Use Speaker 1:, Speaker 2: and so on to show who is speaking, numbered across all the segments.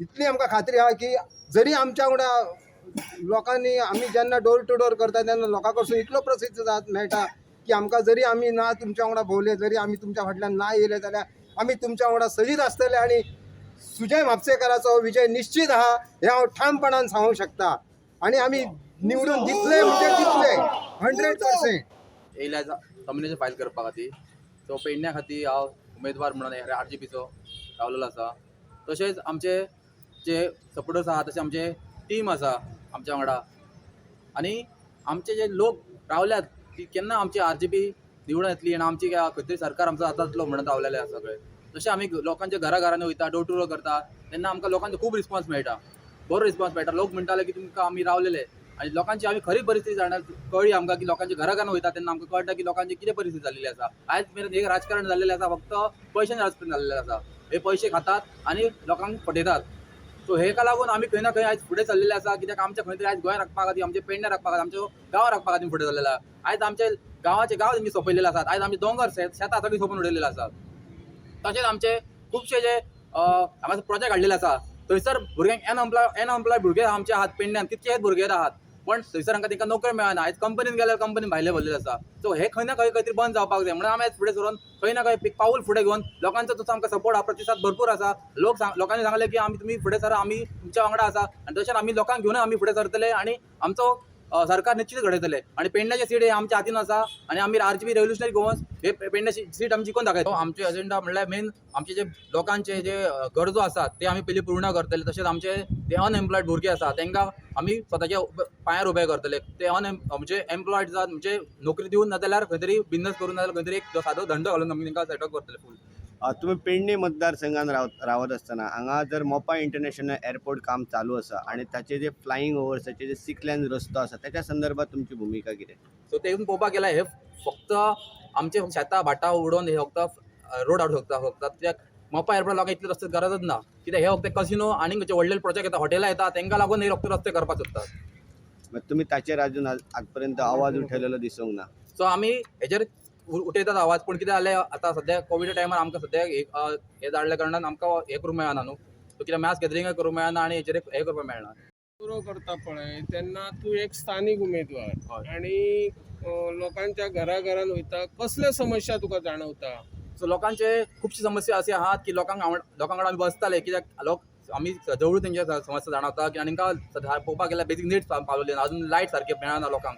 Speaker 1: इतली आमकां खात्री आहा की जरी आमच्या वांगडा लोकांनी, आमी जेन्ना डोर टू डोर करता तेन्ना लोकां कडसून इतलो प्रसिद्ध मेळटा की आमकां जरी आमी ना तुमच्या वांगडा भोंवले, जरी आमी तुमच्या फाटल्यान ना येयले जाल्यार आमी तुमच्या वांगडा सदींच आसतले आनी सुजय म्हापसेकाराचो विजय निश्चीत आहा हें हांव ठामपणान सांगूंक शकता. आनी आमी निवडून दितले म्हणजे दितले, 100%.
Speaker 2: येयल्या नॉमिनेशन फायल करपा खातीर. सो पेडण्या खातीर हांव उमेदवार म्हणून आरजीपीचो रावलेलो आसा. तशेंच आमचे जे सपोर्टर्स आहा, तशें आमचे टीम आसा आमच्या वांगडा आनी आमचे जे लोक रावल्यात की केन्ना आमची आरजीपी निवडून येतली आनी आमची खंय तरी सरकार आमचो जातलो म्हणून रावलेले आसा सगळे. तशें आमी लोकांच्या घरा घरांनी वयता, डोर टू डोर करता तेन्ना आमकां लोकांचो खूब रिस्पॉन्स मेळटा, बरो रिस्पॉन्स मेळटा. लोक म्हणटाले की तुमकां आमी रावलेले आनी लोकांची आमी खरी परिस्थिती जाणा कळ्ळी आमकां की लोकांच्या घरा घरान वयता तेन्ना आमकां कळटा की लोकांची कितें परिस्थिती जाल्लेली आसा. आयज मेरेन एक राजकारण जाल्लेलें आसा, फक्त पयशांचें राजकारण जाल्लेलें आसा. हे पयशे खातात आनी लोकांक फटयतात. सो हेका लागून आमी खंय ना खंय आयज फुडें सरलेले आसा, कित्याक आमच्या खंय तरी आयज गोंय राखपा खातीर, आमचे पेडणे राखपा खातीर, आमच्यो गांव राखपा खातीर फुडें सरलेले आसा. आयज आमचे गांवाचे गांव तेंचे सोंपयलेले आसात. आयज आमचे दोंगर, शेतां सगळीं सोंपून उडयलेले आसात. तशेंच आमचे खुबशे जे हांगासर प्रोजेक्ट हाडलेले आसा, थंयसर भुरग्यांक अनएम्प्लॉय भुरगे आमचे आहात पेडण्यान कितकेच भुरगे आहात, पण थंयसर हांकां तांकां नोकरी मेळना. आयज कंपनीन गेल्यार कंपनीन भायले भरलेले आसा. सो हे खंय ना खंय खंय तरी बंद जावपाक जाय म्हणून आमी आयज फुडें सरून खंय ना खंय एक पावल फुडें घेवन लोकांचो तसो आमकां सपोर्ट आहा, प्रतिसाद भरपूर आसा. लोकांनी सांगलें की आमी तुमी फुडें सरा, आमी तुमच्या वांगडा आसा आनी तशेंच आमी लोकांक घेवन आमी फुडें सरतले आनी आमचो सरकार निश्चीत घडयतले. आनी पेडण्याचे सीट हे आमच्या हातीन आसा आनी आमी आरजीपी रेव्होल्युशनरी गोवन्स हे पेडण्याची सीट आमी जिखून दाखयतले. आमचे एजेंडा म्हणल्यार मेन आमचे जे लोकांचे जे गरजो आसात ते आमी पयलीं पूर्ण करतले. तशेंच आमचे जे अनएम्प्लॉयड भुरगे आसा तांकां आमी स्वताच्या पांयार उबे करतले. ते म्हणजे एम्प्लॉयड जावन, म्हणजे नोकरी दिवन, नाजाल्यार खंय तरी बिजनस करून, नाजाल्यार खंय तरी एक सादो धंदो घालून आमी तांकां सेटअप करतले फूल.
Speaker 3: तुमी पेडणे मतदारसंघात रावत आसतना हांगा जर मोपा इंटरनॅशनल एअरपोर्ट काम चालू आसा आनी ताचे जे फ्लायिंग ओवर्साचे जे सिकलॅन रस्तो आसा त्याच्या संदर्भात तुमची भुमिका कितें?
Speaker 2: सो ते पळोवपाक गेल्यार हे फक्त आमचे शेतां भाटां उडोवन हे फक्त रोड हाडूंक शकता फक्त. कित्याक मोपा एअरपोर्ट लोकांक इतले रस्ते गरजच ना, कित्याक हे फक्त कसिनो आनी खंयचे व्हडले प्रोजेक्ट येता, हॉटेलां येता, तांकां लागून हे फक्त रस्ते करपाक सोदतात.
Speaker 3: मात तुमी ताचेर अजून आजपर्यंत आवाज उठयलेलो दिसूंक ना.
Speaker 2: सो आमी हेजेर उठयतात आवाज, पूण कितें जालें आतां सद्या कोविडा टायमार आमकां सद्या एक हें जाल्ल्या कारणान आमकां हें करूंक मेळना न्हू. सो कित्याक मॅस गॅदरिंगाय करूंक मेळना आनी हेजेर हें करपाक मेळना.
Speaker 4: पुरो करता पळय तेन्ना तूं एक स्थानीक उमेदवार आनी लोकांच्या घरा घरान वयता, कसले समस्या तुका जाणवता?
Speaker 2: सो लोकांचे खुबशी समस्या अशी आहात की लोकांक लोकां कडेन आमी बसताले, कित्याक लोक आमी जवळूच तेंच्या समस्या जाणवता की आनी तांकां पळोवपाक गेल्यार बेजीक निड्स पावलेली ना अजून. लायट सारकी मेळना लोकांक,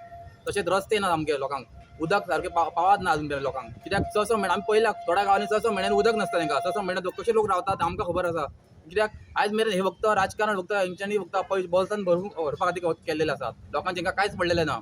Speaker 2: तशेंच रस्ते ना सामके, लोकांक उदक सारकें पावत ना अजून मेरेन लोकांक. कित्याक 6-6 म्हयने आमी पळयला, थोड्या गांवांनी 6-6 म्हयन्यान उदक नासता तांकां. 6-6 म्हयने कशे लोक रावतात आमकां खबर आसा. कित्याक आयज मेरेन हे फक्त राजकारण फक्त हेंच्यांनी फक्त पयशे बोल्सान भरून व्हरपा खातीर केल्लेलें आसा. लोकांक तांकां कांयच पडलेलें ना.